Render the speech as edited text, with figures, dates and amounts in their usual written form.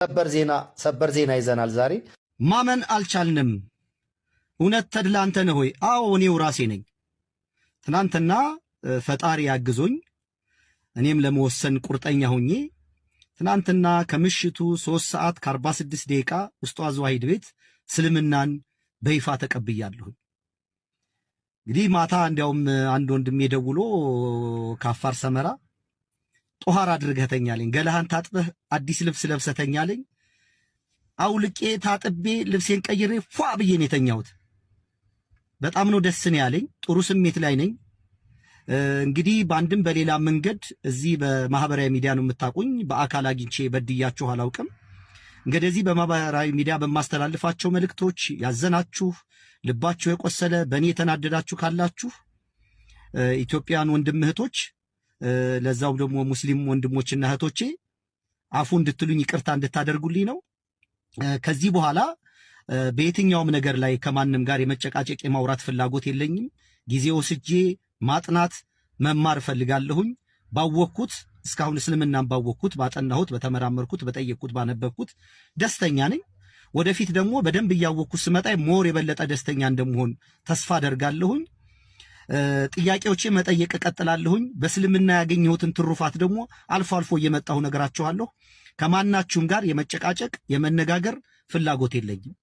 ሰበር ዜና፣ ሰበር ዜና ይዘናል ዛሬ። ማመን አልቻልንም። እውነት ተድላ አንተ ነህ ወይ? አዎ፣ እኔው ራሴ ነኝ። ትናንትና ፈጣሪ አግዞኝ እኔም ለመወሰን ቁርጠኛ ሆኜ ትናንትና ከምሽቱ 3 ሰዓት ከ46 ደቂቃ ኡስታዝ ዋሂድ ቤት እስልምናን በይፋ ተቀብያለሁ። እንግዲህ ማታ እንዲያውም አንድ ወንድሜ ደውሎ ከአፋር ሰመራ ጦሃር አድርገህ ተኛ አለኝ። ገላህን ታጥበህ አዲስ ልብስ ለብሰህ ተኛ አለኝ። አውልቄ ታጥቤ ልብሴን ቀይሬ ፏ ብዬ ነው የተኛሁት። በጣም ነው ደስ ነው ያለኝ። ጥሩ ስሜት ላይ ነኝ። እንግዲህ በአንድም በሌላ መንገድ እዚህ በማህበራዊ ሚዲያ ነው የምታውቁኝ። በአካል አግኝቼ በድያችሁ አላውቅም። እንግዲህ እዚህ በማህበራዊ ሚዲያ በማስተላልፋቸው መልእክቶች ያዘናችሁ፣ ልባችሁ የቆሰለ፣ በእኔ የተናደዳችሁ ካላችሁ ኢትዮጵያን ወንድም እህቶች፣ ለዛው ደግሞ ሙስሊም ወንድሞችና እህቶቼ አፉ እንድትሉኝ ይቅርታ እንድታደርጉልኝ ነው። ከዚህ በኋላ በየትኛውም ነገር ላይ ከማንም ጋር የመጨቃጨቅ የማውራት ፍላጎት የለኝም። ጊዜ ወስጄ ማጥናት መማር እፈልጋለሁኝ። ባወቅኩት፣ እስካሁን እስልምናን ባወቅኩት፣ ባጠናሁት፣ በተመራመርኩት፣ በጠየቅኩት፣ ባነበብኩት ደስተኛ ነኝ። ወደፊት ደግሞ በደንብ እያወቅኩት ስመጣ more የበለጠ ደስተኛ እንደምሆን ተስፋ አደርጋለሁኝ። ጥያቄዎቼ መጠየቅ እቀጥላለሁኝ። በእስልምና ያገኘሁትን ትሩፋት ደግሞ አልፎ አልፎ እየመጣሁ እነግራችኋለሁ። ከማናችሁም ጋር የመጨቃጨቅ የመነጋገር ፍላጎት የለኝም።